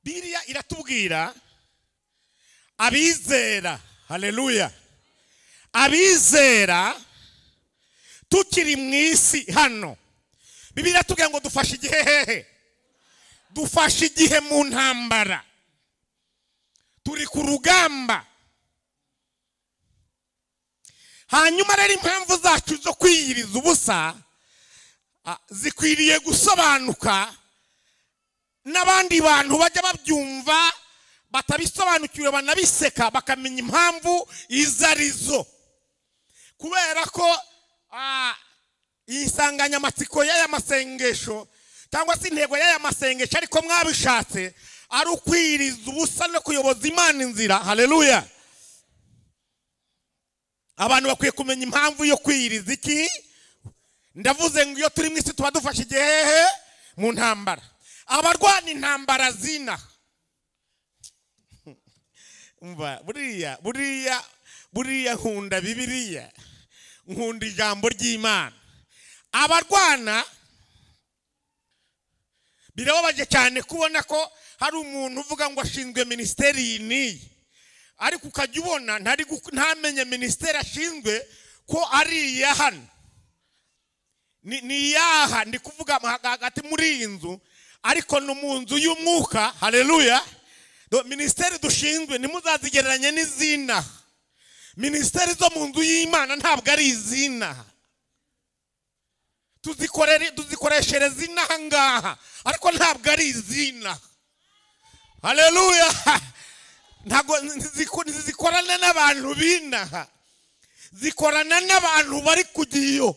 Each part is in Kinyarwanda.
Bibiliya iratubwira abizera, haleluya, abizera tukiri mu isi hano. Bibiliya iratubwira ngo dufashe igihe hehe? Dufashe igihe mu ntambara, turi ku rugamba. Hanyuma rero impamvu zacu zo kwiyiriza ubusa zikwiriye gusobanuka n'abandi bantu bajya babyumva batabisobanukiwe banabiseka bakamenya impamvu izo arizo. Kubera ko iyi nsanganyamatsiko y'aya masengesho cyangwa se intego y'aya masengesho ariko mwabishatse ari ukwiyiriza ubusa no kuyoboza Imana inzira. Haleluya. Abantu bakwiye kumenya impamvu yo kwiyiriza iki. Ndavuze ngo iyo turi mu isi tuba dufashe igihe mu ntambara. Abarwana intambara zina umva buriya buriya buriya nkunda Bibiliya, nkunda ijambo ry'Imana. Abarwana birababaje cyane kubona ko hari umuntu uvuga ngo ashinzwe minisiteri iyi n'iyi, ariko ukajya ubona ntamenye minisiteri ashinzwe ko ari iya hano, ni iyaha. Ndi kuvuga hagati muri iyi nzu, ariko no mu nzu y'umwuka. Haleluya. Minisiteri dushinzwe ntimuzazigereranye n'izina. Minisiteri zo mu nzu y'Imana ntabwo ari izina, tuzikoreshereza inaha ngaha, ariko ntabwo ari izina. Haleluya. Ntabwo zikorana n'abantu b'inaha, zikorana n'abantu bari ku giyo.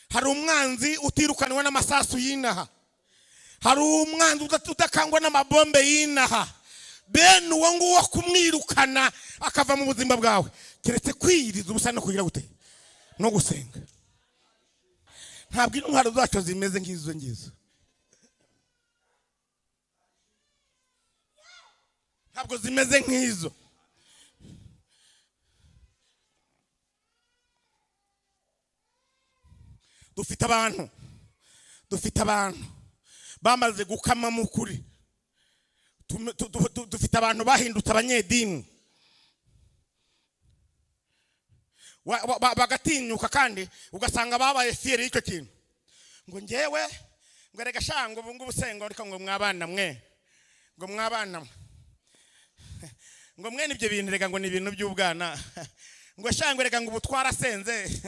Hari umwanzi utirukanwa n'amasasu y'inaha, hari umwanzi udakangwa n'amabombe y'inaha. Bene uwo nguwo kumwirukana akava mu buzima bwawe, keretse kwiyiriza ubusa no kugira gute no gusenga. Ntabwo intwaro zacu zimeze nk'izo ngizo, ntabwo zimeze nk'izo. Dufite abantu, dufite abantu bamaze gukama mu kuri. Dufite abantu bahindutse abanyedini, bagatinyuka kandi ugasanga babaye fier y'icyo kintu. Ngo ngewe ngo rega shango ubu ngubu senga, ariko ngo mwabana mwe, ngo mwabana mwe, ngo mwene ibyo bintu rega ngo ni ibintu by'ubwana, ngo shango rega ngo ubu twarasenze,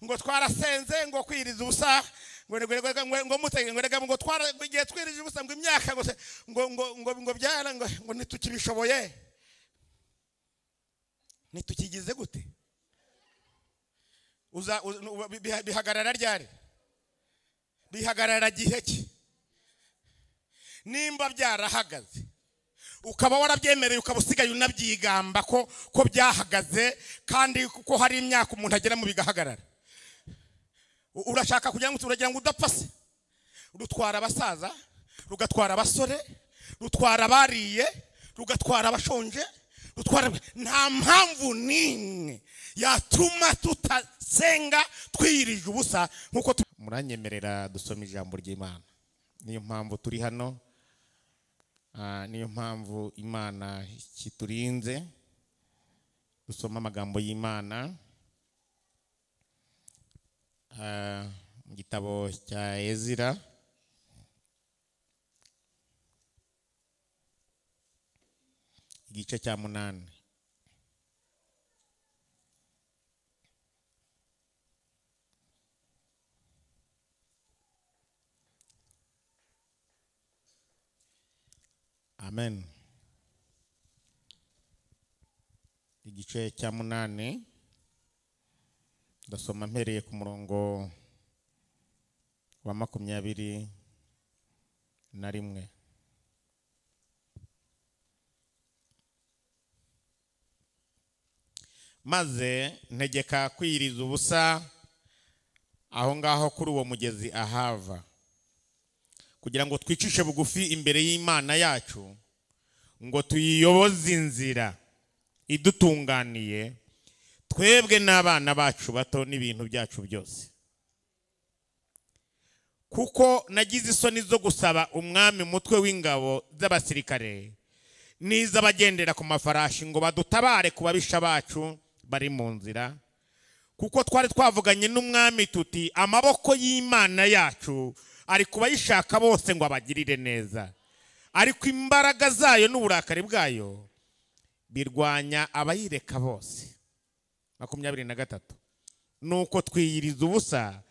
ngo twarasenze, ngo kwiriza ubusa, ngo ngo mutege, ngo rega ngo twara igihe twirije ubusa, ngo imyaka ngo ngo ngo ngo byara, ngo ngo ntitukibishoboye. Ntitukigize gute? Uza bihagarara ryari? Bihagarara gihe ki? Nimba byarahagaze ukaba warabyemereye, ukaba usigaye unabyigamba ko byahagaze, kandi ko hari imyaka umuntu agera mu bigahagarara, urashaka kugira ngo uragira ngo udapfa se? Rutwara abasaza, rugatwara abasore, rutwara abariye, rugatwara abashonje, rutwara. Nta mpamvu n'imwe yatuma tutasenga twiyirije ubusa nkuko muranyemerera dusoma ijambo ry'Imana. Niyo mpamvu turi hano, niyo mpamvu Imana kiturinze. Dusoma amagambo y'Imana mu gitabo cya Ezira, igice cya 8. Amen. Igice cya 8 ndasoma mpereye ku murongo wa 21. Maze ntegeka kwiyiriza ubusa aho ngaho kuri uwo mugezi Ahava, kugira ngo twicishe bugufi imbere y'Imana yacu, ngo tuyiyoboze inzira idutunganiye, twebwe n'abana bacu bato n'ibintu byacu byose. Kuko nagize isoni zo gusaba umwami umutwe w'ingabo z'abasirikare n'iz'abagendera ku mafarashi ngo badutabare ku babisha bacu bari mu nzira, kuko twari twavuganye n'umwami tuti amaboko y'Imana yacu ari kubayishaka bose ngo abagirire neza, ariko imbaraga zayo n'uburakari bwayo birwanya abayireka bose. 23 Nuko twiyiriza ubusa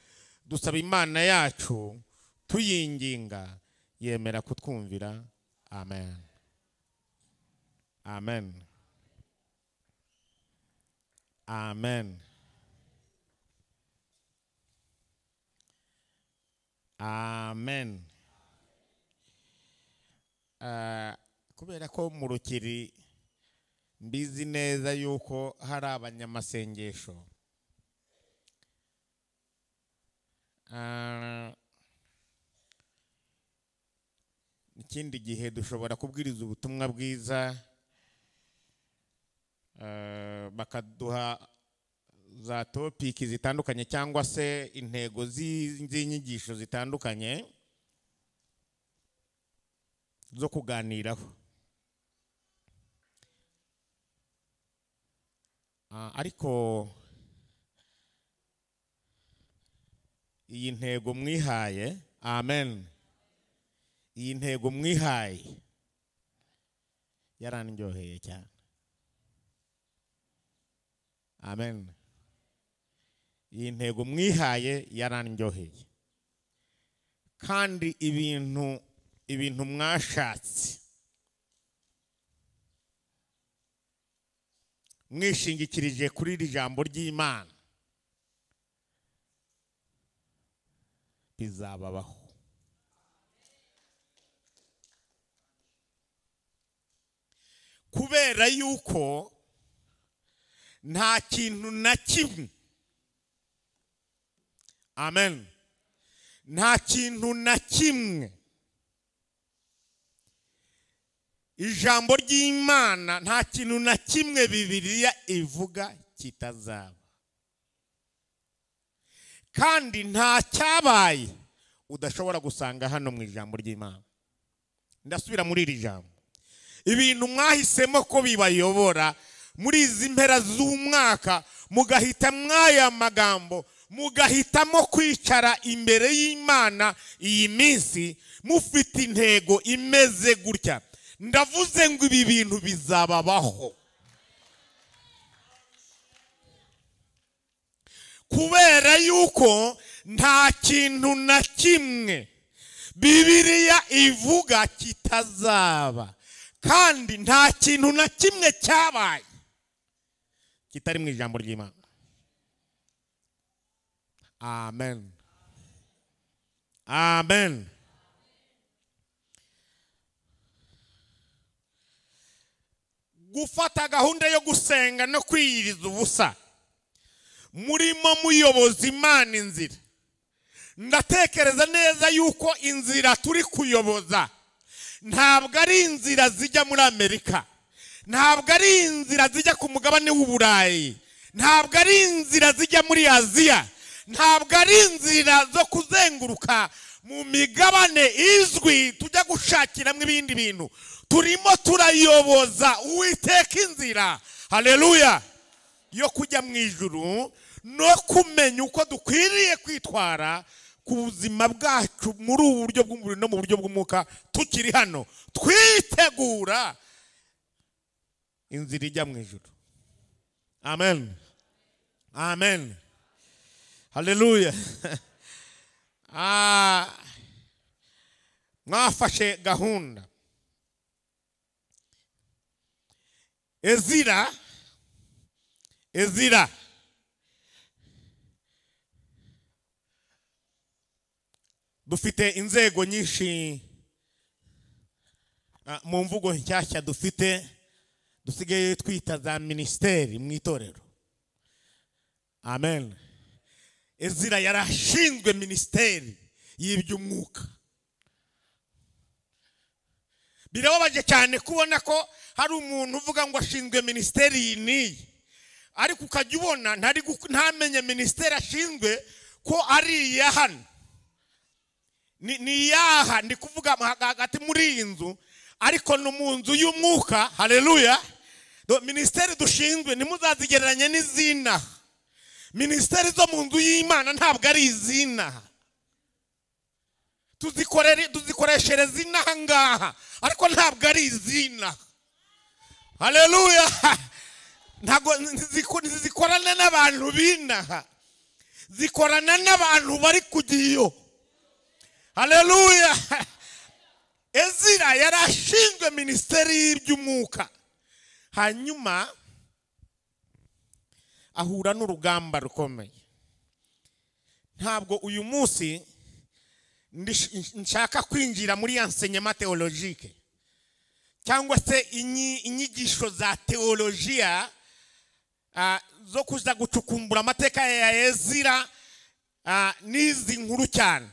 dusaba Imana yacu tuyinginga, yemera kutwumvira. Amen. Amen. Amen. Amen. Kubera ko mu Rukiri mbizi neza yuko hari abanyamasengesho, ikindi gihe dushobora kubwiriza ubutumwa bwiza bakaduha za topiki zitandukanye cyangwa se intego z'inyigisho zitandukanye zo kuganiraho. Ariko iyi ntego mwihaye, amen, iyi ntego mwihaye yarandyoheye cyane. Amen. Iyi ntego mwihaye yarandyoheye, kandi ibintu mwashatse mwishingikirije kuri iri jambo ry'Imana bizababaho. Kubera yuko nta kintu na kimwe, amen, nta kintu na kimwe ijambo ry'Imana, nta kintu na kimwe Bibiliya ivuga kitazaba, kandi nta cyabaye udashobora gusanga hano mu ijambo ry'Imana. Ndasubira muri iri jambo, ibintu mwahisemo ko bibayobora muri izi mpera z'umwaka, mugahita mwaya magambo, mugahitamo kwicara imbere y'Imana iyi minsi mufite intego imeze gutya, ndavuze ngo ibi bintu bizababaho. Kubera yuko nta kintu na kimwe Bibiliya ivuga kitazaba, kandi nta kintu na kimwe cyabaye kitari mu ijambo ry'Imana. Amen. Amen. Gufata gahunda yo gusenga no kwiyiriza ubusa murimo muyoboza Imana inzira, ndatekereza neza yuko inzira turi kuyoboza ntabwo ari inzira zijya muri Amerika, ntabwo ari inzira zijya ku mugabane w'Uburayi, ntabwo ari inzira zijya muri Aziya, ntabwo ari inzira zo kuzenguruka mu migabane izwi tujya gushakiramo ibindi bintu. Turimo turayoboza Uwiteka inzira, haleluya, yo kujya mu ijuru no kumenya uko dukwiriye kwitwara ku buzima bwacu muri ubu buryo bw'umubiri no mu buryo bw'umwuka tukiri hano, twitegura inzira ijya mu ijuru. Amen. Amen. Haleluya. Mwafashe gahunda. Ezira dufite inzego nyinshi mu mvugo nshyashya dufite dusigaye twita za ministeri mu itorero. Amen. Ezira yarashinzwe ministeri y'iby'umwuka. Birababaje cyane kubona ko hari umuntu uvuga ngo ashinzwe ministeri iyi n'iyi, ariko ukajya ubona ntamenye ministeri ashinzwe ko ari iya hano. Ni yaha ndi kuvuga hagati muri iyi nzu, ariko no mu nzu y'umwuka. Haleluya. Minisiteri dushinzwe ntimuzazigereranye n'izina. Minisiteri zo mu nzu y'Imana ntabwo ari izina. Tuzikoreshereza inaha ngaha, ariko ntabwo ari izina. Haleluya. Ntabwo zikorana n'abantu b'inaha, zikorana n'abantu bari kugiyo. Haleluya. Ezira yarashinzwe minisiteri y'iby'umwuka, hanyuma ahura n'urugamba rukomeye. Ntabwo uyu munsi nshaka kwinjira muri enseignement théologique cyangwa se inyigisho za teologia zo kuza gucukumbura amateka ya Ezira n'izi nkuru cyane.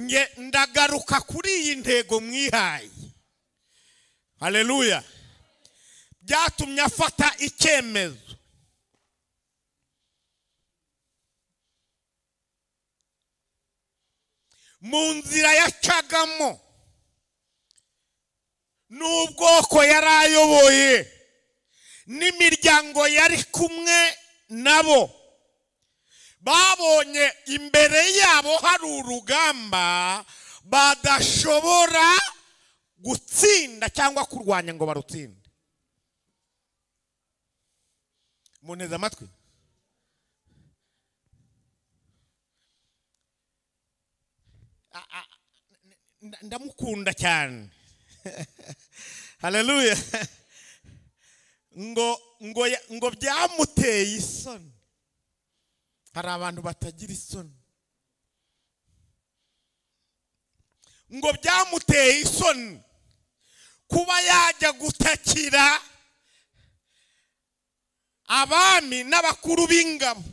Nge ndagaruka kuri iyi ntego mwihaye. Haleluya. Byatumye afata icyemezo. Mu nzira yacagamo n'ubwoko yarayoboye n'imiryango yari kumwe nabo, babonye imbere yabo hari urugamba badashobora gutsinda cyangwa kurwanya ngo barutsinde. Munteze amatwi. Ndamukunda cyane. Haleluya. Ngo ngo ngo byamuteye isoni. Hari abantu batagira isoni. Ngo byamuteye isoni kuba yajya gutakira abami n'abakuru b'ingabo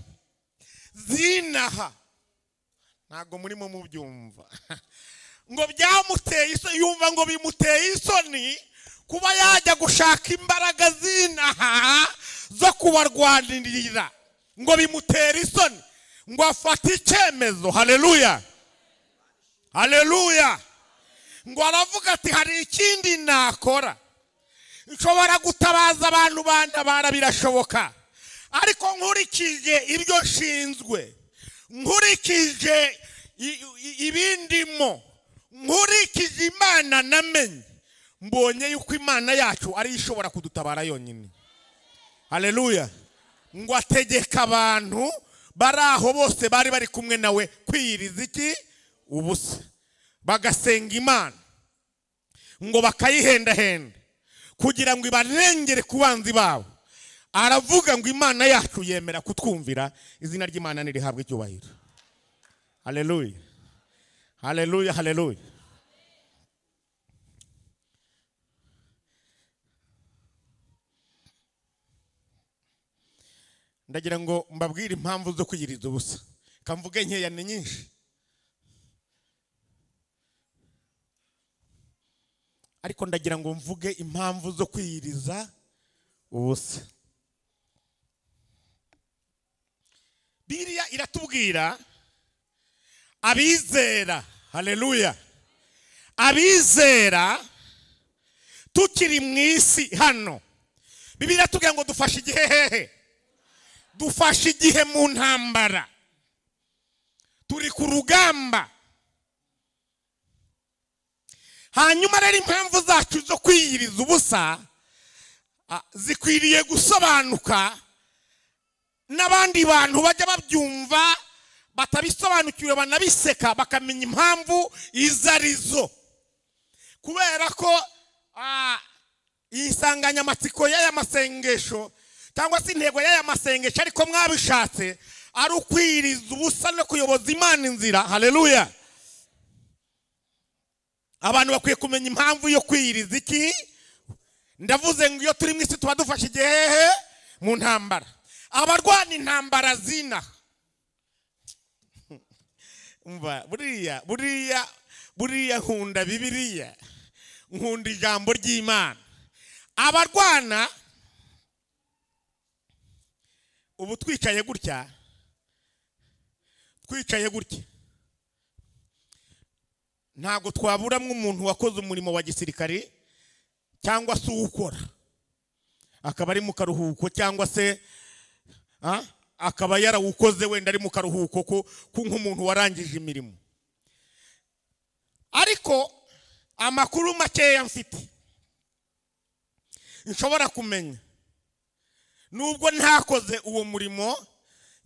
zinaha. Ntabwo murimo mubyumva. Ngo byamuteye isoni, yumva ngo bimuteye isoni kuba yajya gushaka imbaraga zinaha zo kubarwanirira. Ngo bimutera isoni, ngo afate icyemezo. Haleluya. Haleluya. Ngo aravuga ati hari ikindi nakora, nshobora gutabaza abantu bantabara birashoboka, ariko nkurikije ibyo nshinzwe, nkurikije ibindimo, nkurikije Imana namenye, mbonye yuko Imana yacu ari ishobora kudutabara yonyine. Haleluya. Ngo ategeka abantu bari aho bose bari bari kumwe nawe kwiyiriza iki ubusa, bagasenga Imana, ngo bakayihendahenda kugira ngo ibarengere ku banzi babo. Aravuga ngo Imana yacu yemera kutwumvira, izina ry'Imana nirihabwe icyubahiro. Haleluya. Haleluya, haleluya. Ndagira ngo mbabwire impamvu zo kwiyiriza ubusa. Kamvuge nkeya ni nyinshi, ariko ndagira ngo mvuge impamvu zo kwiyiriza ubusa. Bibiliya iratubwira abizera, haleluya, abizera tukiri mu isi hano. Bibiliya iratubwira ngo dufashe igihe hehe? Dufashe igihe mu ntambara, turi ku rugamba. Hanyuma rero impamvu zacu zo kwiyiriza ubusa zikwiriye gusobanuka n'abandi bantu bajya babyumva batabisobanukiwe banabiseka, bakamenya impamvu izo arizo. Kubera ko iyi nsanganyamatsiko y'aya masengesho cyangwa se intego y'aya masengesho, ariko mwabishatse, ari ukwiyiriza ubusa no kuyoboza Imana inzira. Haleluya. Abantu bakwiye kumenya impamvu yo kwiyiriza iki. Ndavuze ngo iyo turi mu isi tuba dufashe igihe mu ntambara. Abarwana intambara zina. Umva, buriya buriya buriya nkunda Bibiliya, nkunda ijambo ry'Imana. Abarwana ubu twicaye gutya, twicaye gutya, Ntabwo twaburamwo umuntu wakoze umurimo wa gisirikare cyangwa se uwukora akaba ari mu karuhuko, cyangwa se akaba yarawukoze wenda ari mu karuhuko ko nk'umuntu warangije imirimo. Ariko amakuru makeya mfite nshobora kumenya, nubwo ntakoze uwo murimo,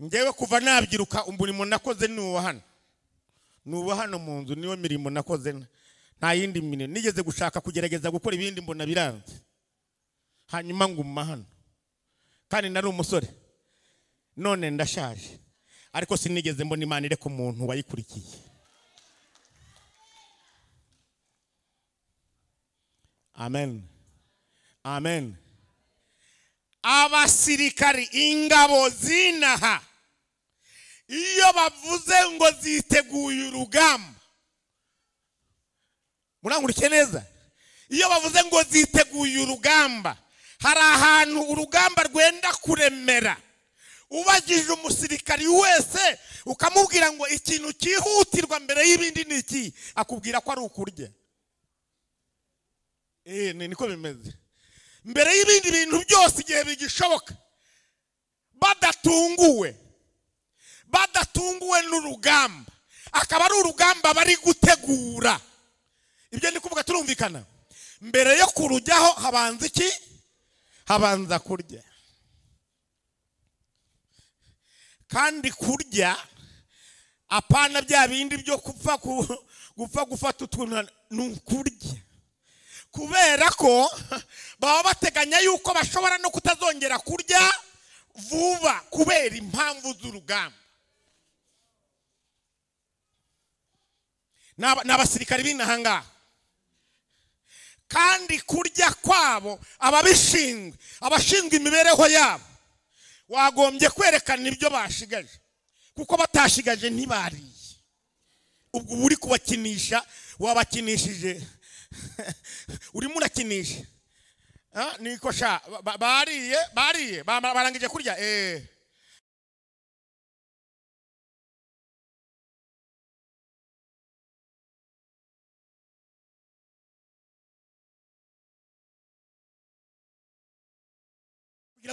ngewe kuva nabyiruka umurimo nakoze ni uwa hano, ni uwa hano mu nzu, niyo mirimo nakoze, nta yindi mirimo nigeze gushaka kugerageza gukora ibindi mbona biranze, hanyuma nguma hano. Kandi nari umusore, none ndashaje, ariko sinigeze mbona Imana ireka umuntu wayikurikiye. Amen, amen. Abasirikari, ingabo zinaha, iyo bavuze ngo ziteguye urugamba, murangurikiye neza, iyo bavuze ngo ziteguye urugamba, hari ahantu urugamba rwenda kuremera. Ubagije umusirikari wese ukamubwira ngo ikintu cyihutirwa mbere y'ibindi ni iki, akubwira ko ari ukurya. Niko bimeze. Mbere y'ibindi bintu byose igihe bigishoboka, badatunguwe n'urugamba, akaba ari urugamba bari gutegura. Ibyo ndi kuvuga turumvikana. Mbere yo kurujyaho habanza iki? Habanza kurya. Kandi kurya apana bya bindi byo gupfa gufata utuntu, ni ukurya. Kubera ko baba bateganya yuko bashobora no kutazongera kurya vuba kubera impamvu z'urugamba. N'abasirikari b'inahangaha, kandi kurya kwabo ababishinzwe, abashinzwe imibereho yabo, wagombye kwerekana ibyo bashigaje, kuko batashigaje ntibariye. Ubwo uri kubakinisha, wabakinishije, urimo urakinisha. Niko sha, bariye, barangije kurya.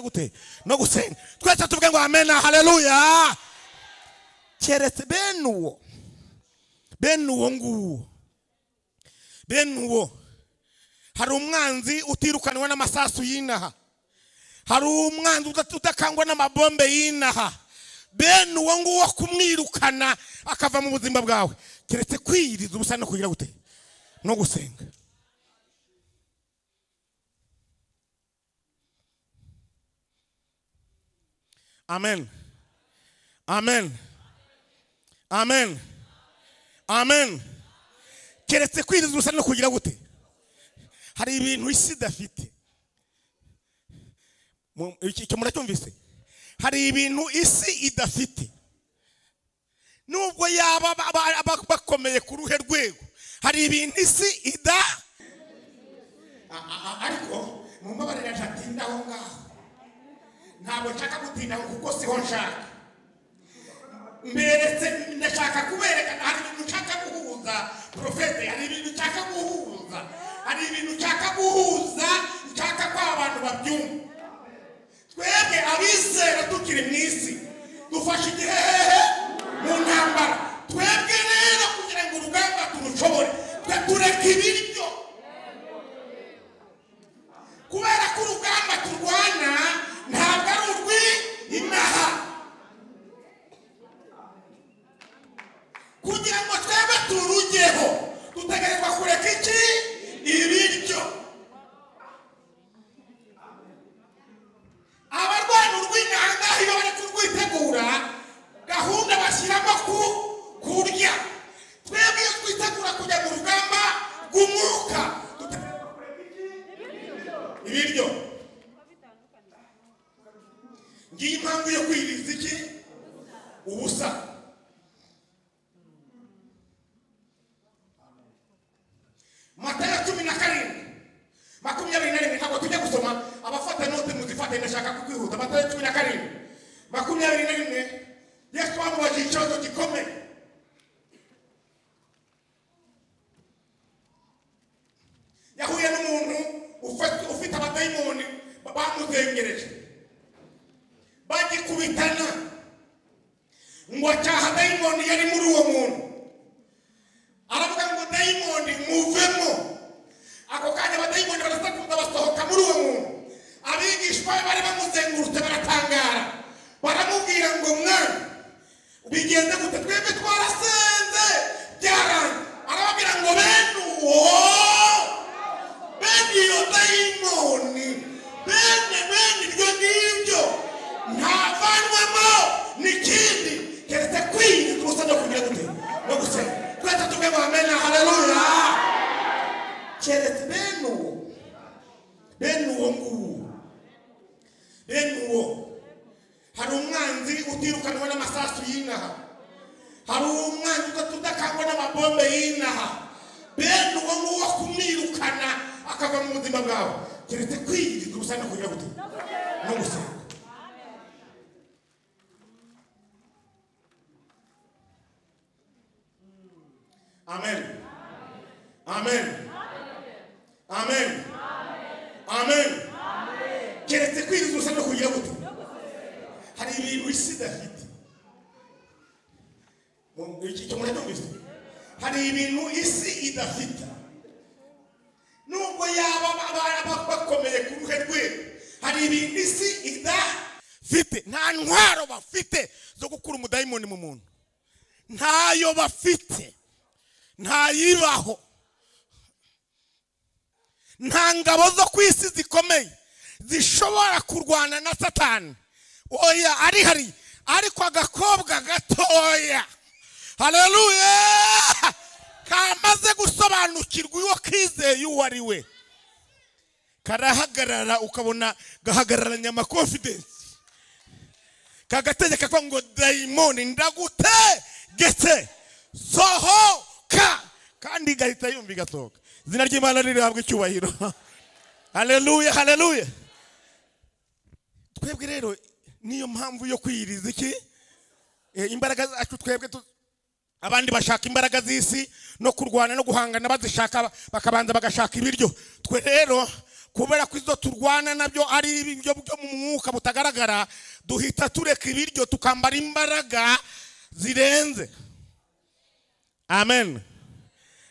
Gute no gusenga twese tuvuge ngo amen, haleluya. Keretse bene uwo nguwo, bene uwo. Hari umwanzi utirukanwa n'amasasu y'inaha, hari umwanzi udakangwa n'amabombe y'inaha. Bene uwo nguwo kumwirukana akava mu buzima bwawe, keretse kwiyiriza ubusa no kugira gute no gusenga. Amen, amen, amen, amen. Keretse kwiriza ubusa no kugira gute. Hari ibintu isi idafite, icyo muracyumvise? Hari ibintu isi idafite, nubwo yaba bakomeye ku ruhe rwego, hari ibintu isi ida. Ariko mumbabarira ntatinda aho ngaho, ntabwo nshaka gutinda kuko siho nshaka. Mberetse, ndashaka kubereka hari ibintu nshaka guhuza profete, hari ibintu nshaka guhuza, hari ibintu nshaka guhuza, nshaka ko abantu babyumva. Twebwe abizera tukiri mu isi dufashe igihehe mu ntambara. Twebwe rero kugira ngo urugamba turushobore, twe tureka ibiryo, kubera ko urugamba turwana ntabwo ari urw'inaha. Kugira ngo twebwe turugeho dutegerezwa kureka iki? Ibiryo. Abarwana urw'inanga iyo bari kurwitegura, gahunda bashyiramo kurya. Twebwe iyo twitegura kujya mu rugamba rw'umwuka, dutegerezwa kureka iki? Ibiryo. Ngiyi impamvu yo kwiriza iki? Ubusa. Matayo 17:21, ntabwo tujya gusoma, abafata note muzifate, ndashaka kukwihuta. Matayo 17:21, Yesu amubajije ikibazo gikomeye. ufite abadayimoni bamuzengereje bagikubitana ngo acyaha dayimoni yari muri uwo muntu aravuga ngo dayimoni muvemo ako kanya abadayimoni barasakuza basohoka muri uwo muntu abigishwa be bari bamuzengurutse baratangara baramubwira ngo mwana bigenze gute twebwe twarasenze byaranze arababwira ngo bene uwo bene iyo dayimoni bene ibyo ngibyo ntavanwamo n'ikindi keretse kwiyiriza ubusa no kugira gute no gusenga twese tuvuge ngo amena haleluya keretse bene uwo nguwo bene uwo hari umwanzi utirukanwa n'amasasu y'inaha hari umwanzi udakangwa n'amabombe y'inaha bene uwo nguwo kumwirukana akava mu buzima bwawe keretse kwiyiriza ubusa no kugira gute no gusenga Amen. Amen. Amen. Amen. Keretse kwiyiriza ubusa no kugira gute hari ibintu isi idafite icyo muracyumvise hari ibintu isi idafite nubwo yaba bakomeye ku ruhe rwego hari ibintu isi idafite nta ntwaro bafite zo gukura umudayimoni mu muntu ntayo bafite ntayibaho nta ngabo zo ku isi zikomeye zishobora kurwana na Satani oya ari hari ariko agakobwa gatoya haleluya kamaze gusobanukirwa uwo kizeye uwo ari we karahagarara ukabona gahagararanye ama confidence kagategeka ko ngo dayimoni ndagutegetse sohoka kandi gahita yumva igasohoka izina ry'Imana ririhabwa icyubahiro haleluya haleluya twebwe rero niyo mpamvu yo kwiyiriza iki imbaraga zacu twebwe abandi bashaka imbaraga z'isi no kurwana no guhangana bazishaka bakabanza bagashaka ibiryo twe rero kubera ko izo turwana nabyo ari ibiryo byo mu mwuka butagaragara duhita tureka ibiryo tukambara imbaraga zirenze amen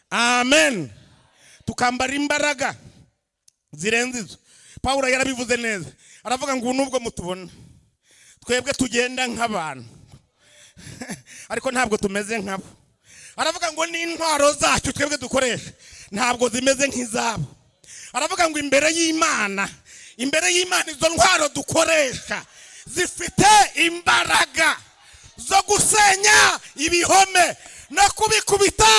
amen tukambara imbaraga zirenze izo Pawulo yarabivuze neza aravuga ngo nubwo mutubona twebwe tugenda nk'abantu ariko ntabwo tumeze nkabo aravuga ngo n'intwaro zacu twebwe dukoresha ntabwo zimeze nk'izabo aravuga ngo imbere y'Imana izo ntwaro dukoresha zifite imbaraga zo gusenya ibihome no kubikubita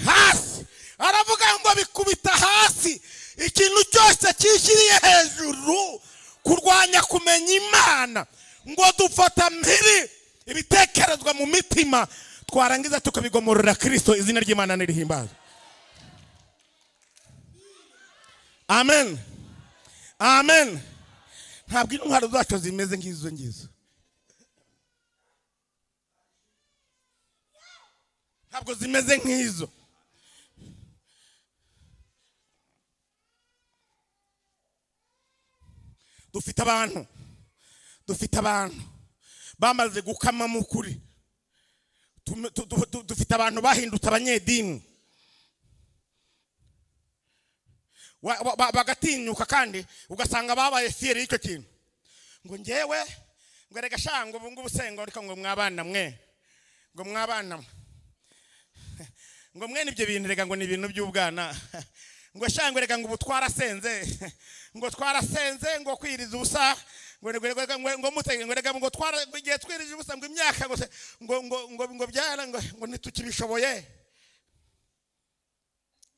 hasi aravuga ngo bikubita hasi ikintu cyose cyishyiriye hejuru kurwanya kumenya Imana ngo dufata mpiri ibitekerezwa mu mitima twarangiza tukabigomorora Kristo izina ry'Imana nirihimbazwe amen amen ntabwo intwaro zacu zimeze nk'izo ngizo ntabwo zimeze nk'izo dufite abantu bamaze gukama mu kuri dufite abantu bahindutse abanyedini bagatinyuka kandi ugasanga babaye fier y'icyo kintu ngo ngewe ngo rega shango ubu ngubu sengo ariko ngo mwabana mwe ngo mwabana ngo mwene ibyo bintu rega ngo ni ibintu by'ubwana ngo shango rega ngo ubu twarasenze ngo twarasenze ngo kwiriza ubusa ngo ngo mutege ngo rega ngo twara igihe twirije ubusa ngo imyaka ngo ngo ngo ngo byara ngo ngo ntitukibishoboye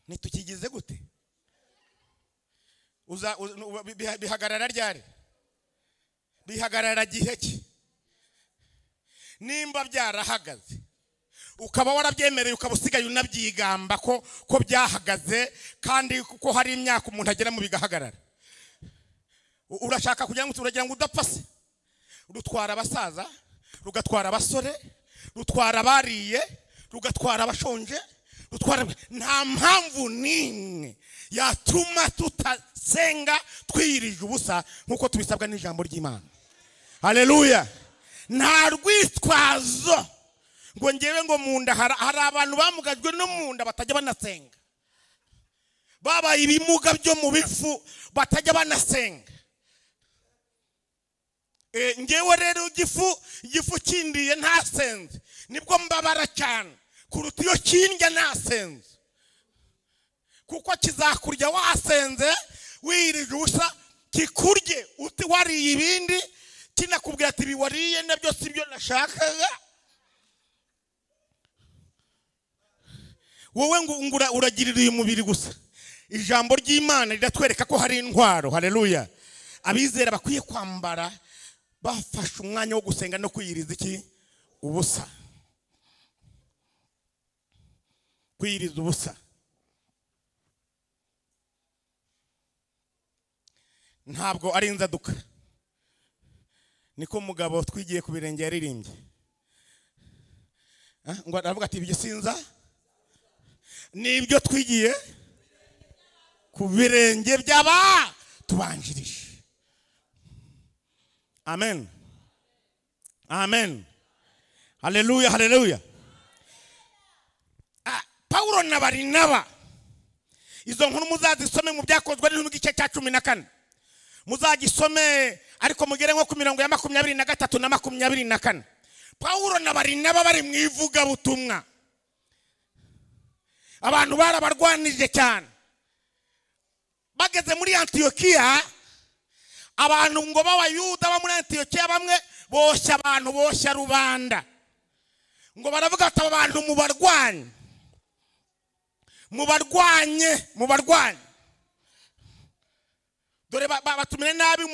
nitukigize gute uza bihagarara ryari bihagarara gihe ki nimba byarahagaze ukaba warabyemereye ukaba usigaye unabyigamba ko byahagaze kandi ko hari imyaka umuntu agera mu bigahagarara urashaka kugira ngo uragira ngo udapfa se rutwara abasaza rugatwara abasore rutwara abariye rugatwara abashonje rutwara nta mpamvu n'imwe yatuma Dusenga twiyirije ubusa nk'uko tubisabwa n'ijambo ry'Imana. Haleluya. Nta rwitwazo ngo ngewe ngo mu nda hari abantu bamugajwe no mu nda batajya banasenga, babaye ibimuga byo mu bifu batajya banasenga. Ngewe rero igifu kindiye ntasenze nibwo mbabara cyane kuruta iyo kindya ntasenze, kuko kizakurya wasenze wirije ubusa, kikurye uti wariye ibindi, kinakubwira ati biwariye nabyo si byo nashakaga. Wowe ngo uragirira uyu mubiri gusa. Ijambo ry'Imana riratwereka ko hari intwaro. Haleluya. Abizera bakwiye kwambara bafashe umwanya wo gusenga no kwiyiriza iki? Ubusa. Kwiyiriza ubusa. Ntabwo ari inzaduka. Niko mugabo twigiye ku birenge yaririmbye. Ngo aravuga ati ibyo sinza nibyo twigiye ku birenge by'aba tubanjirije. Amen. Amen. Haleluya, haleluya. Paulo na Barinaba, izo nkuru muzazisome mu byakozwe n'igice cya 14. Muzagisome ariko mugere nko ku mirongo ya 23 na 24. Paulo na Barinaba bari mu ivuga butumwa. Abantu barabarwanije cyane. Bageze muri Antiokia, abantu ngo b'Abayuda bo muri Antiokia bamwe boshya abantu, boshya rubanda. Ngo baravuga ati aba bantu mubarwanye. Mubarwanye, mubarwanye. Dore batumire nabi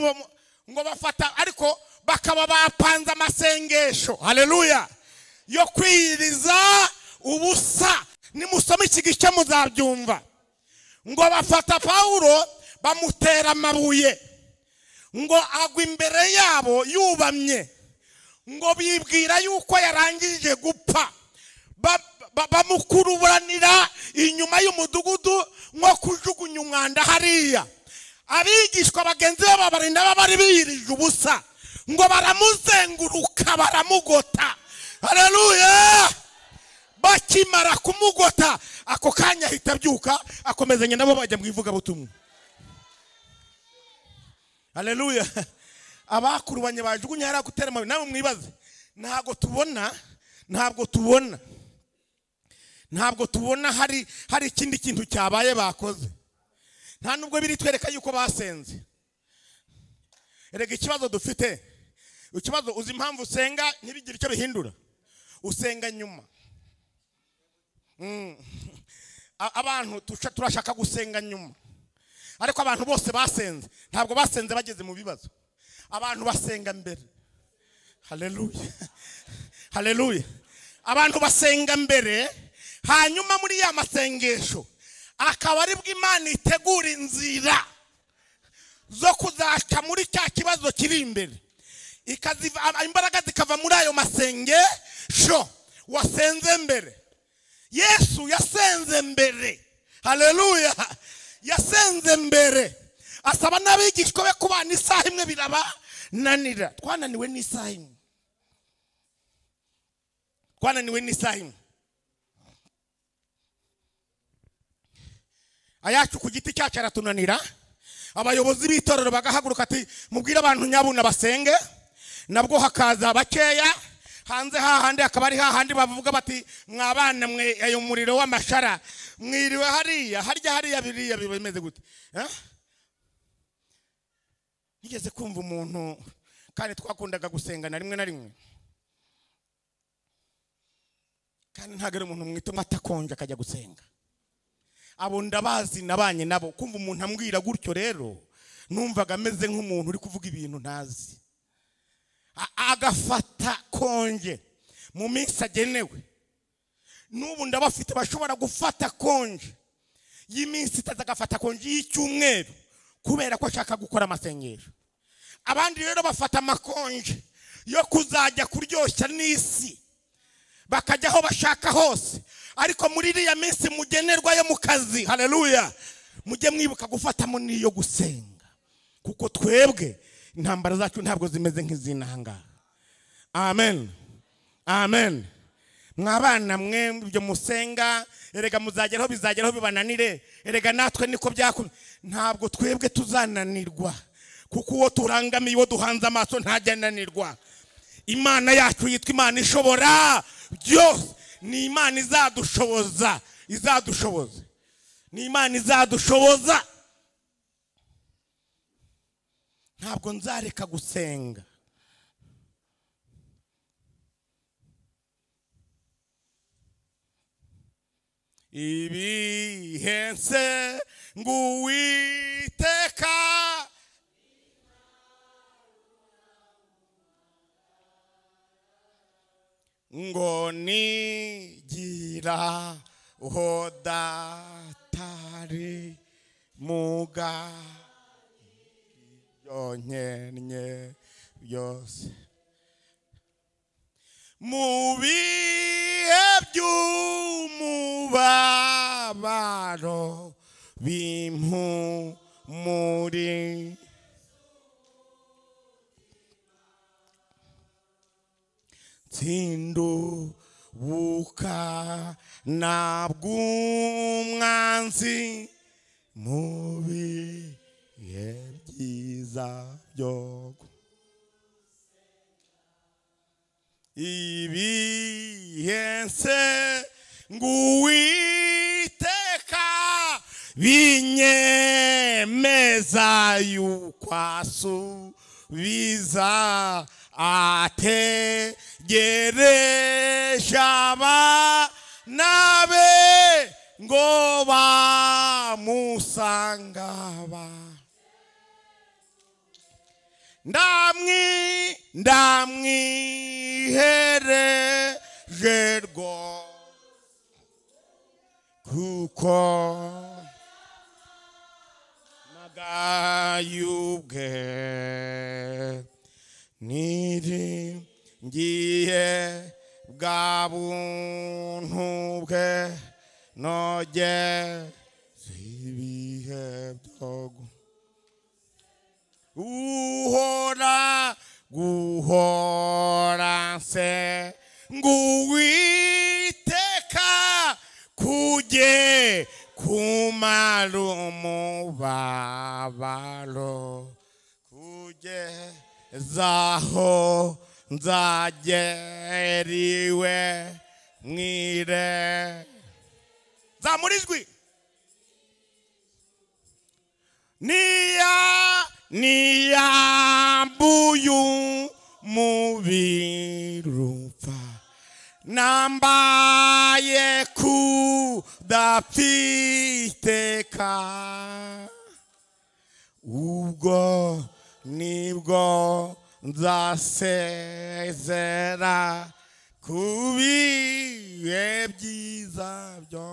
ngo bafata, ariko bakaba bapanze amasengesho. Haleluya. Yo kwiriza ubusa. Nimusome iki gice muzabyumva. Ngo bafata Paulo bamutera amabuye, ngo agwa imbere yabo yubamye, ngo bibwira yuko yarangije gupfa. Bamukuruburanira inyuma y'umudugudu nko kujugunya umwanda hariya. Abigishwa bagenzi babo barinda bari biyirije ubusa, ngo baramuzenguruka baramugota. Haleluya. Bakimara kumugota ako kanya ahita abyuka akomezanya nabo bajya mu ivuga butumwa. Haleluya. Abakurubanye bajugunya yari gutera amabuye. Namwe mwibaze, ntabwo tubona hari ikindi kintu cyabaye bakoze. Nta nubwo biri twereka yuko basenze. Erega ikibazo dufite, ikibazo uzi impamvu usenga ntibigire icyo bihindura, usenga nyuma. Abantu turashaka gusenga nyuma, ariko abantu bose basenze ntabwo basenze bageze mu bibazo. Abantu basenga mbere. Haleluya. Haleluya. Abantu basenga mbere, hanyuma muri ya masengesho akaba ari bwo Imana itegura inzira zo kuzaca muri cya kibazo kiri imbere. Imbaraga zikava muri ayo masengesho wasenze mbere. Yesu yasenze mbere. Haleluya. Yasenze mbere, asaba n'abigishwa be kubana isaha imwe birabananira. Twananiwe n'isaha imwe. Twananiwe n'isaha imwe. Ayacu ku giti cyacu aratunanira. Abayobozi b'itorero bagahaguruka ati mubwire abantu nyabuna basenge, nabwo hakaza bakeya hanze hahandi akaba ari hahandi bavuga bati mwabana mwe ayo muriro w'amashara mwiriwe hariya harya hariya biriya bimeze gute. Nigeze kumva umuntu kandi twakundaga gusengana rimwe na rimwe, kandi ntago ari umuntu mwituma atakonje akajya gusenga. Abo ndabazi nabanye nabo, kumva umuntu ambwira gutyo rero numvaga ameze nk'umuntu uri kuvuga ibintu ntazi. Agafata konje mu minsi agenewe. N'ubu ndabafite bashobora gufata konje y'iminsi itatu, agafata konje y'icyumweru kubera ko ashaka gukora amasengesho. Abandi rero bafata amakonje yo kuzajya kuryoshya n'isi, bakajya aho bashaka hose, ariko muri iriya minsi mugenerwa yo mu kazi. Haleluya. Mujye mwibuka gufatamo niyo gusenga, kuko twebwe intambara zacu ntabwo zimeze nk'izinahangaha. Amen, amen. Mwabana mwe ibyo musenga, erega muzageraho bizageraho bibananire, erega natwe niko byakomye. Ntabwo twebwe tuzananirwa, kuko uwo turangamiye, uwo duhanze amaso ntajya ananirwa. Imana yacu yitwa Imana ishobora byose. Ni Imana izadushoboza, izadushoboza. Ni Imana izadushoboza. Ntabwo nzareka gusenga. Ibihense nguwiteka ngo nigira uhodatari muga yonyene byose mu bihe by'umubabaro bimpumuri tsindubuka nabw'umwanzi mu bihe byiza byo ibihense nguwiteka binyemeza yuko asubiza ategereje abana be ngo bamusanga ba ndamwihereje rwo kuko nagayubwe niringiye bwa buntu bwe nogeze ibihe byo uhora guhora nse nguwiteka kujye kumara umubabaro kugezaho nzageriwe mwire. Zamura ijwi. Niyambuyu mubirupfa nambaye kudapfiteka ubwo nibwo nzasezera ku bihe byiza byo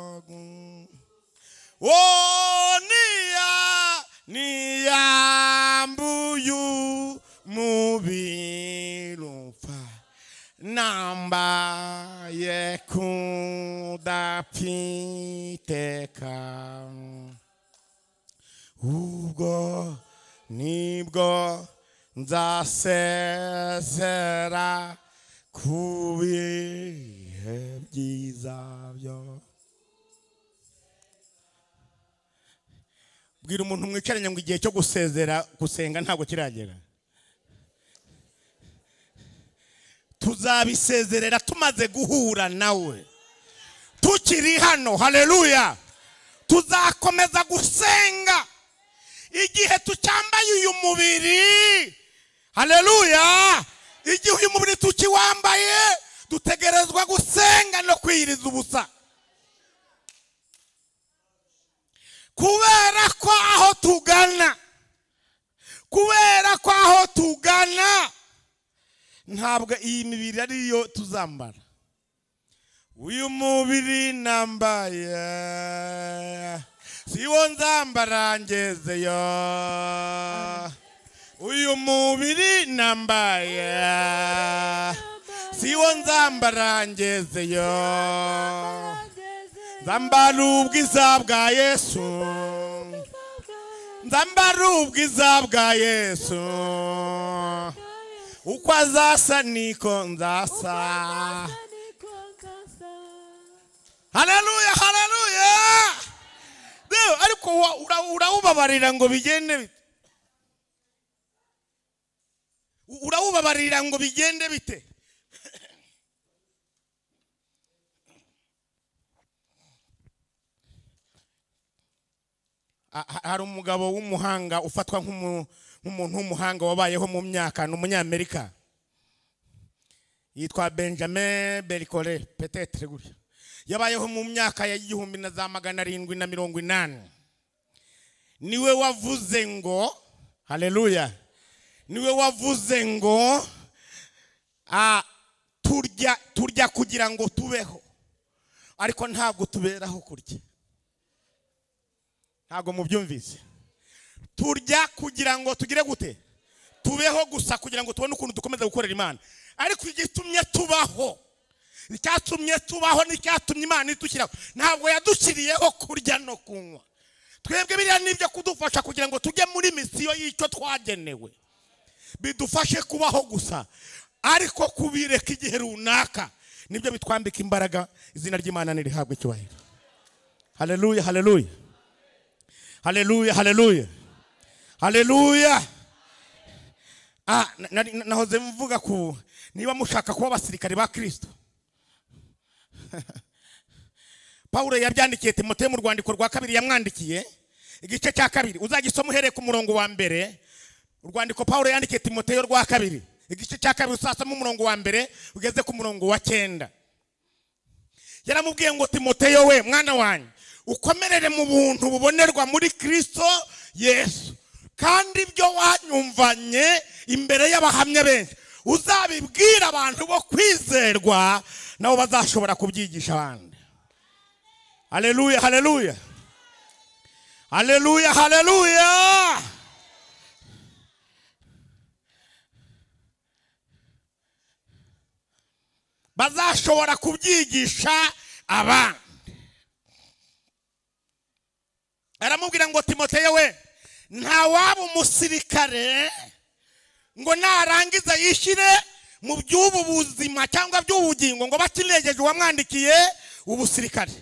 niyambuyu mubirupfa nambaye kudapfiteka ubwo nibwo nzasezera ku bihe byiza byo. Bwira umuntu mwicaranye ngo igihe cyo gusezera gusenga ntabwo kiragera. Tuzabisezerera tumaze guhura nawe tukiri hano. Haleluya. Tuzakomeza gusenga igihe tucyambaye uyu mubiri. Haleluya. Igihe uyu mubiri tukiwambaye dutegerezwa gusenga no kwiyiriza ubusa, kubera ko aho tugana, kubera ko aho tugana ntabwo iyi mibiri ariyo tuzambara. Uyu mubiri nambaye siwo nzambara ngezeyo. Uyu mubiri nambaye siwo nzambara ngezeyo. Nzambara ubwiza bwa Yesu, Nzambara ubwiza bwa Yesu, uko azasa niko nzasa. Haleluya, haleluya. Ariko urawubabarira ngo bigende bite? Urawubabarira ngo bigende bite? Hari umugabo w'umuhanga ufatwa nk'umuntu w'umuhanga wabayeho mu myaka, ni umunyamerika, yitwa Benjamin Berikore peut-être gutya. Yabayeho mu myaka ya 1780. Niwe wavuze ngo haleluya, niwe wavuze ngo turya kugira ngo tubeho, ariko ntabwo tuberaho kurya. Ntabwo mubyumvise. Turya kugira ngo tugire gute? Tubeho gusa kugira ngo tubone ukuntu dukomeza gukorera Imana. Ariko igitumye tubaho, icyatumye tubaho n'icyatumye Imana idushyiraho, ntabwo yadushyiriyeho kurya no kunywa. Twebwe biriya nibyo kudufasha kugira ngo tujye muri misiyo y'icyo twagenewe, bidufashe kubaho gusa, ariko kubireka igihe runaka nibyo bitwambika imbaraga. Izina ry'Imana nirihabwe icyubahiro. Haleluya, haleluya, haleluya, haleluya, haleluya. Nahoze mvuga ku niba mushaka kuba abasirikare ba Kristo. Paulo yabyandikiye Timoteyo mu rwandiko rwa kabiri yamwandikiye, igice cya 2, uzagisoma uhereye ku murongo wa 1. Urwandiko Paulo yandikiye Timoteyo rwa 2, igice cya 2, usasoma umurongo wa 1 ugeze ku murongo wa 9. Yaramubwiye ngo Timoteyo we mwana wanjye, ukomerere mu buntu bubonerwa muri Kristo Yesu, kandi ibyo wanyumvanye imbere y'abahamya benshi uzabibwira abantu bo kwizerwa, nabo bazashobora kubyigisha abandi. Haleluya, haleluya, haleluya, haleluya. Bazashobora kubyigisha abandi. Aramubwira ngo Timoteyo we, nta waba umusirikare ngo narangiza yishyire mu by'ubu buzima cyangwa by'ubugingo ngo bakinegeje uwamwandikiye ubusirikare.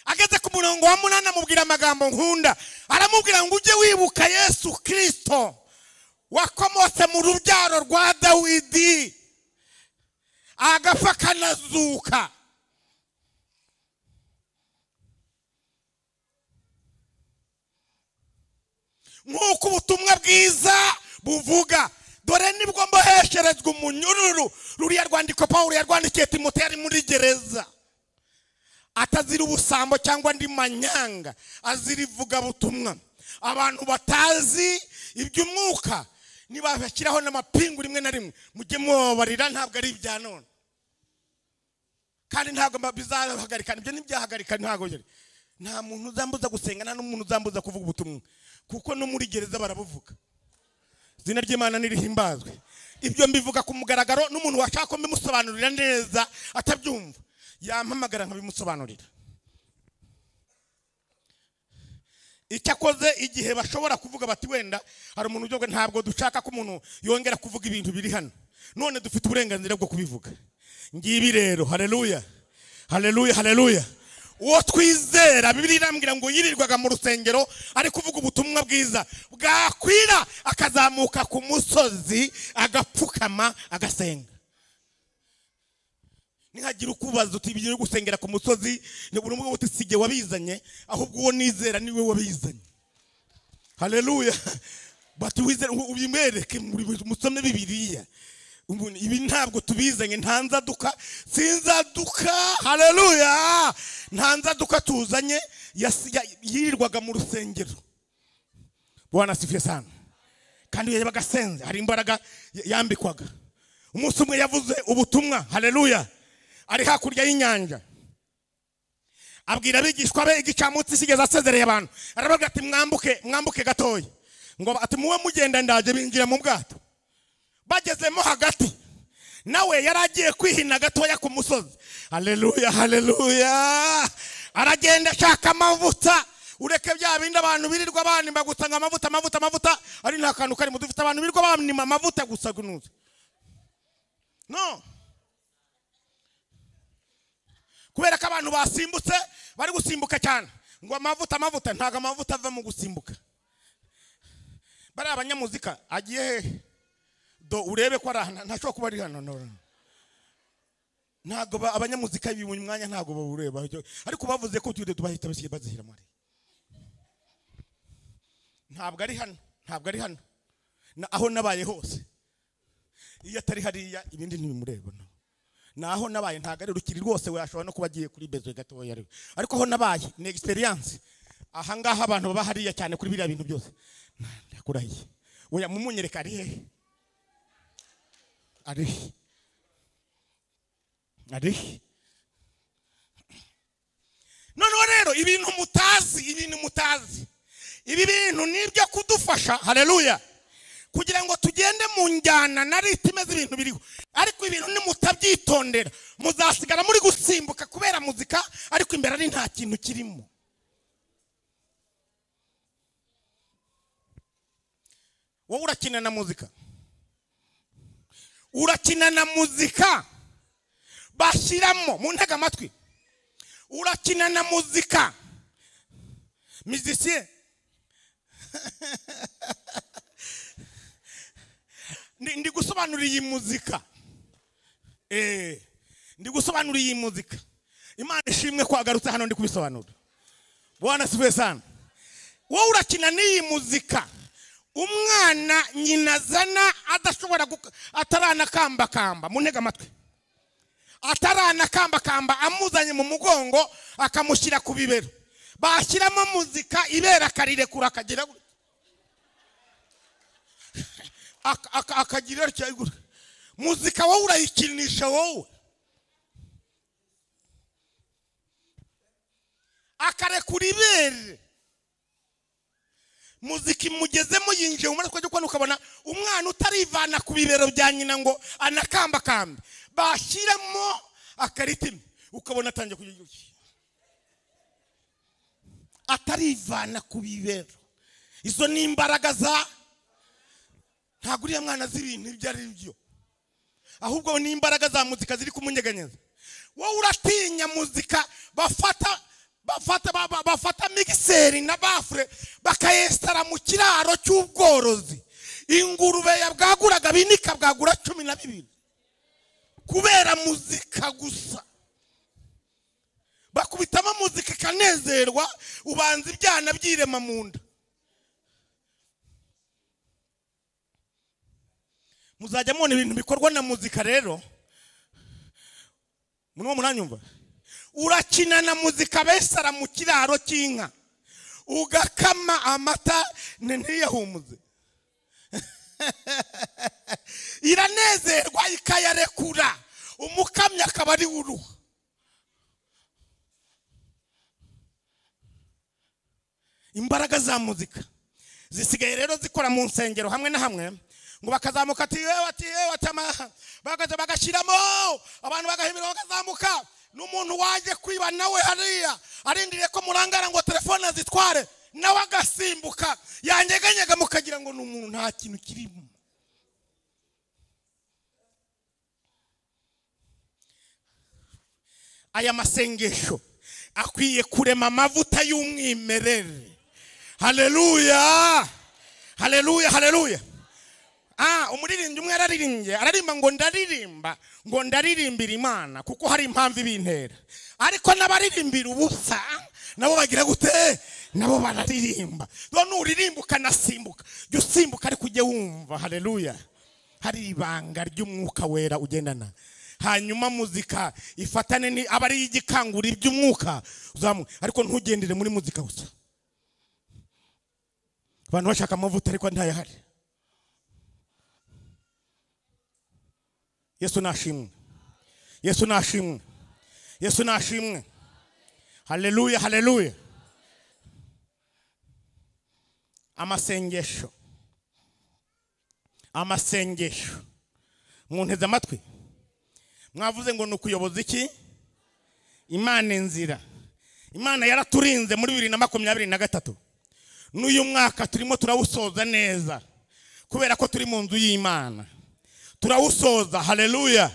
Ageze ku murongo wa 8 amubwira amagambo nkunda, aramubwira ngo ujye wibuka Yesu Kristo wakomotse mu rubyaro rwa Dawidi, agapfa akanazuka. Nk'uko ubutumwa bwiza buvuga, dore nibwo mbohesherezwa umunyururu. Ruriya rwandiko Paulo yarwandikiye Timoteyo ari muri gereza, atazira ubusambo cyangwa andi manyanga, azira ivugabutumwa. Abantu batazi iby'umwuka nibabashyiraho n'amapingu rimwe na rimwe, mujye mubabarira, ntabwo ari ibya none, kandi ntabwo bizahagarika. Ibyo ntibyahagarika, ntabwo nta muntu uzambuza gusenga, nta n'umuntu uzambuza kuvuga ubutumwa, kuko no muri gereza barabuvuga. Izina ry'Imana nirihimbazwe. Ibyo mbivuga ku mugaragaro, n'umuntu washaka ko mbimusobanurira neza atabyumva yampamagara nkabimusobanurira. Icyakoze igihe bashobora kuvuga bati wenda hari umuntu ujoga, ntabwo dushaka ko umuntu yongera kuvuga ibintu biri hano, none dufite uburenganzira bwo kubivuga. Ngibi rero, haleluya, haleluya, haleluya. Uwo twizera, Bibiliya irambwira ngo yirirwaga mu rusengero ari kuvuga ubutumwa bwiza, bwakwira akazamuka ku musozi agapfukama agasenga. Nihagira ukubaza uti ibyo gusengera ku musozi, ni buri umwe uti sige wabizanye, ahubwo uwo nizera niwe wabizanye. Haleluya. Bati wizera ubimwereke, musome Bibiliya. Ibi ntabwo tubizanye, nta nzaduka, sinzaduka. Haleluya. Nta nzaduka tuzanye, yirirwaga mu rusengero. Bwana asifiwe sana. Kandi yabaga asenze, hari imbaraga yambikwaga. Umunsi umwe yavuze ubutumwa, haleluya, ari hakurya y'inyanja, abwira abigishwa be igicamunsi kigeze asezereye abantu, arababwira ati mwambuke, mwambuke gatoya, ngo ati muwe mugenda ndaje. Binjira mu bwato, bagezemo hagati nawe yaragiye kwihina gatoya ku musozi. Haleluya, haleluya. Aragenda ashaka amavuta. Ureke bya bindi abantu birirwa banimba gutanga amavuta amavuta amavuta, ari nta kantu kari mu dufite abantu birirwa banimba amavuta gusa gunuza. No. Kubera ko abantu basimbutse bari gusimbuka cyane ngo amavuta amavuta, ntago amavuta ava mu gusimbuka. Bari abanyamuzika agiye he? Do urebe ko ari ntashobora kuba ari hano. Ntago abanyamuzika bibu mwanya ntago bawureba, ariko bavuze ko tude tubahita bazihira muri. Ntabwo ari hano, ntabwo ari hano. Aho nabaye hose iyo atari hariya ibindi ntibimureba. Naho nabaye ntago ari rukiri rwose, we ashobora no kuba agiye kuri bezo gatoya, ariko aho nabaye ni experience. Aha ngaha abantu baba hariya cyane kuri biriya bintu byose. Ndakurahiye. Oya mumunyereka ari he? Ari ari. Noneho rero ibintu mutazi, ibintu mutazi, ibi bintu nibyo kudufasha. Haleluya. Kugira ngo tugende mu njyana na ritime z'ibintu biriho. Ariko ibintu nimutabyitondera muzasigara muri gusimbuka kubera muzika, ariko imbere ari nta kintu kirimo. Wowe urakina na muzika, urakina na muzika bashyiramo mu ntega amatwi, urakina na muzika musicien. Ndi gusobanura iyi muzika, ndi gusobanura iyi muzika. Imana ishimwe ko agarutse hano ndi kubisobanura. Bwana sifiwe sana. Wowe urakina n'iyi muzika, umwana nyina zana adashobora ataranakambakamba mu ntega amatwi, ataranakambakamba amuzanye mu mugongo akamushyira ku bibero, bashyiramo muzika ibera akarirekura akagira akagira atya. Muzika wowe urayikinisha wowe, akarekura ibere. Muzika imugezemo yinjiye mu mutwe, ukajya ukabona umwana utarivana ku bibero bya nyina ngo anakambakambe, bashyiramo akaritime ukabona atangiye kugira atarivana ku bibero. Izo ni imbaraga za ntabwo uriya mwana azi ibintu ibyo ari byo, ahubwo ni imbaraga za muzika ziri kumunyeganyeza. Wowe uratinya muzika, bafata bafata mixeri na bafure bakayestara mu kiraro cy'ubworozi. Ingurube yabwaguraga binika bwagura 12 kubera muzika gusa. Bakubitamo muzika ikanezerwa, ubanza ibyana byirema mu nda. Muzajya mubona ibintu bikorwa na muzika rero. Munwo munanyumva? Urakina na muzika besara mu kiraro cy'inka, ugakama amata ntiyahumuze. Iranezerwa ikayarekura, umukamya akaba ari uruha. Imbaraga za muzika zisigaye rero zikora mu nsengero hamwe na hamwe, ngo bakazamuka ati ati bagaza bagashyiramo abantu bagahimira bakazamuka. N'umuntu waje kwiba nawe hariya arindiriye ko murangara ngo telefone zitware, nawe agasimbuka yanyeganyega mukagira ngo ni umuntu, nta kintu kirimo. Aya masengesho akwiye kurema amavuta y'umwimerere. Haleluya, haleluya, haleluya. Umuririmbyi umwe yararirimbye, ararimba ngo ndaririmba, ngo ndaririmbira Imana kuko hari impamvu ibintera. Ariko n'abaririmbira ubusa nabo bagira gute? Nabo bararirimba. None uririmba ukanasimbuka, jya usimbuka ariko ujye wumva. Haleluya. Hari ibanga ry'umwuka wera ugendana. Hanyuma muzika ifatane ni abari igikangura iby'umwuka uzamu, ariko ntugendere muri muzika gusa. Abantu bashaka amavuta ariko ntayahari. Yesu nashimwe, Yesu nashimwe, Yesu nashimwe. Haleluya, haleluya. Amasengesho, amasengesho. Munteze amatwi. Mwavuze ngo nukuyoboza iki? Imana inzira. Imana yaraturinze muri 2023. N'uyu mwaka turimo turawusoza neza kubera ko turi mu nzu y'Imana. Turawusoza. Haleluya,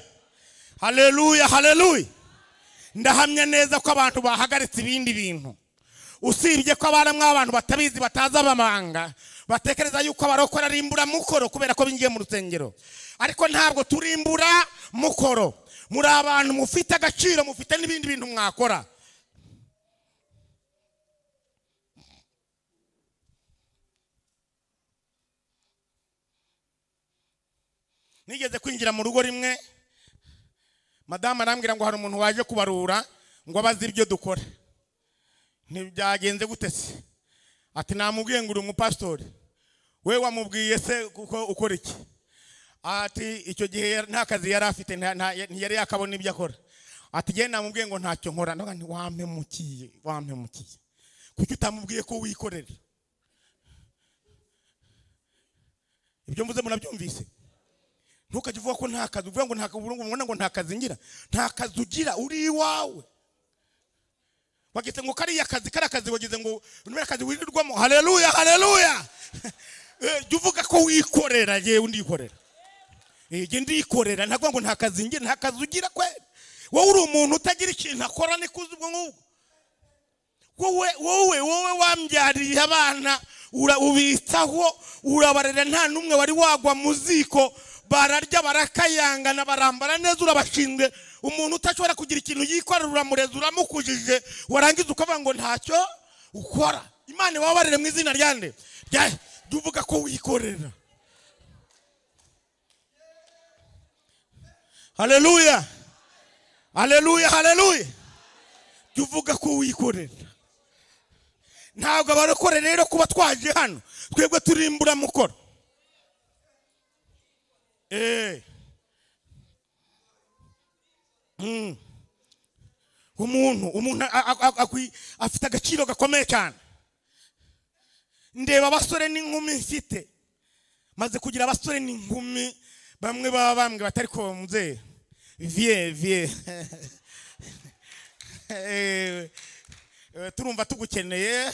haleluya, haleluya. Ndahamya neza ko abantu bahagaritse ibindi bintu, usibye ko abaramwe abantu batabizi bataza abamanga batekereza yuko abarokora ari imburamukoro kubera ko bingiye mu rusengero. Ariko ntabwo turi imburamukoro. Muri abantu mufite agaciro, mufite n'ibindi bintu mwakora. Nigeze kwinjira mu rugo rimwe, madamu arambwira ngo hari umuntu waje kubarura ngo abaze ibyo dukora. Ntibyagenze gute se? Ati namubwiye ngo uri umupastori. We wamubwiye se kuko ukora iki? Ati icyo gihe nta kazi yari afite, ntiyari yakabona ibyo akora. Ati jye namubwiye ngo ntacyo nkora. Ndavuga nti wampemukiye, wampemukiye. Kuki utamubwiye ko wikorera? Ibyo mvuze munabyumvise? Ntukajye uvuga ko nta kazi, uvuga ngo nta kazi, ngo nta kazi ngira. Nta kazi ugira, uri iwawe. Wagize ngo kariya kazi, kariya kazi wagize ngo ni kazi wirirwamo. Haleluya, haleluya. Jya uvuga ko wikorera, yewe ndikorera. Jye ndikorera, ntabwo ngo nta kazi ngira, nta kazi ugira kweli. Wowe uri umuntu utagira ikintu akora, ni kuzi ubwo ngubwo. Wowe wowe wambyariye abana, ubitaho, urabarera, nta n'umwe wari wagwa mu ziko. Bararya barakayangana, barambara neza, urabashinzwe. Umuntu utashobora kugira ikintu yikorera uramureza, uramukujije, warangiza ukavuga ngo ntacyo ukora. Imana ibabarire mu izina rya nde? Jya uvuga ko wikorera. Haleluya, haleluya, haleluya. Jya uvuga ko wikorera. Ntabwo abarokore rero kuba twaje hano twebwe turi imburamukoro. Umuntu afite agaciro gakomeye cyane. Ndeba abasore n'inkumi mfite, maze kugira abasore n'inkumi bamwe baba bambwe batari ko mzee vie vie turumva tugukeneye.